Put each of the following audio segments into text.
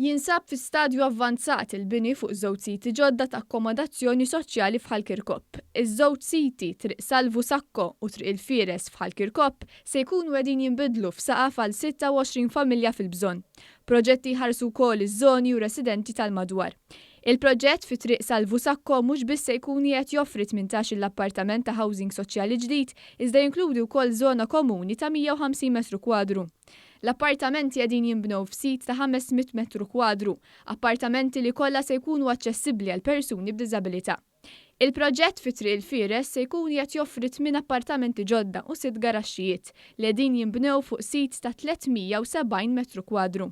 Jinsab fi stadju avvanzat il-bini fuq żewġ siti ġodda ta' akkomodazzjoni soċjali f'Ħal Kirkop. Iż-żewġ siti, Triq Salvu Sacco u Triq il-Fieres f'Ħal Kirkop, se jkunu qegħdin jinbidlu f'saqaf għal 26 familja fil-bżonn. Proġetti jħarsu wkoll iż-żoni u residenti tal-madwar. Il-proġett fi Triq Salvu Sacco mhux biss se jkun qiegħed joffri 18-il appartament ta' housing soċjali ġdid, iżda jinkludi wkoll żona komuni ta' 150 metru kwadru. L-appartamenti qegħdin jinbnew f'sit ta' 500 metru kwadru, appartamenti li kollha se jkunu aċċessibbli għal persuni b'diżabilità. Il-proġett fi Triq il-Fieres se jkun qiegħed joffri tmien appartamenti ġodda u sitt garaxxijiet li qegħdin jinbnew fuq sit ta' 370 metru kwadru.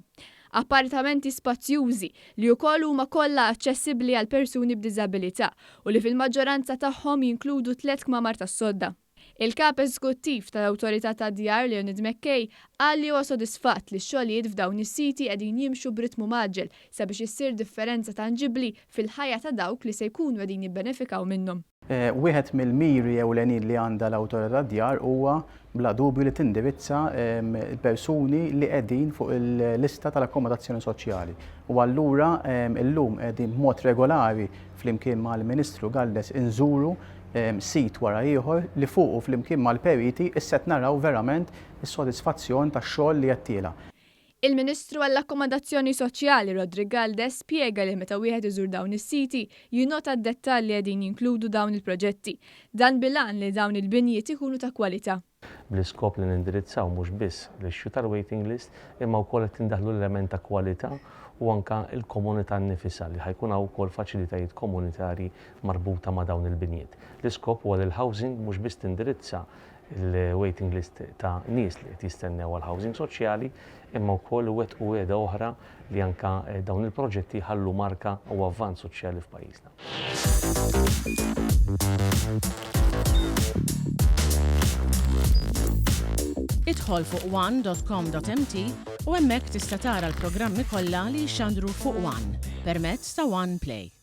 Appartamenti spazjużi li wkoll huma kollha aċċessibbli għal persuni b'diżabilità u li fil-maġġoranza tagħhom jinkludu tliet kmamar tas-sodda. Il-Kap Eżekuttiv tal-Awtorità tad-Djar Leonid McKay qal li huwa sodisfatt li x-xogħlijiet f'dawn is-siti qegħdin jimxu b'ritmu mgħaġġel sabiex issir differenza tanġibbli fil-ħajja ta' dawk li se jkunu qegħdin jibbenefikaw minnhom. Wieħed mill-miri ewlenin li għandha l-Awtorità tad-Djar huwa bla dubju li tindirizza l-persuni li qegħdin fuq il-lista tal-akkomodazzjoni soċjali. U allura illum qegħdin b'mod regolari flimkien mal-Ministru Galdes inżuru sit wara ieħor li fuqu flimkien mal-periti issa qed naraw verament is-sodisfazzjon tax-xogħol li qed tiela'. Il-Ministru għall-Akkomodazzjoni Soċjali Roderick Galdes spjega li meta wieħed iżur dawn is-siti jinnota d-dettall li qegħdin jinkludu dawn il-proġetti. Dan bil-għan li dawn il-binjiet ikunu ta' kwalità. Bl-iskop li nindirizzaw mhux biss l-issue tal-waiting list imma wkoll qed indaħħlu l-element ta' kwalità u anke l-komunità nnifisha li ħa jkun hawn ukoll faċilitajiet komunitarji marbuta ma' dawn il-binjiet. L-iskop huwa li l-housing mhux biss tindirizza l-waiting list ta' nies li qed jistennew għal housing soċjali imma wkoll iwettqu wiegħda oħra li anke dawn il-proġetti jħallu marka u avvanz soċjali f'pajjiżna. Idħol fuq one.com.mt u hemmhekk tista' tara l-programmi kollha li jixxandru fuq One permezz ta' One Play.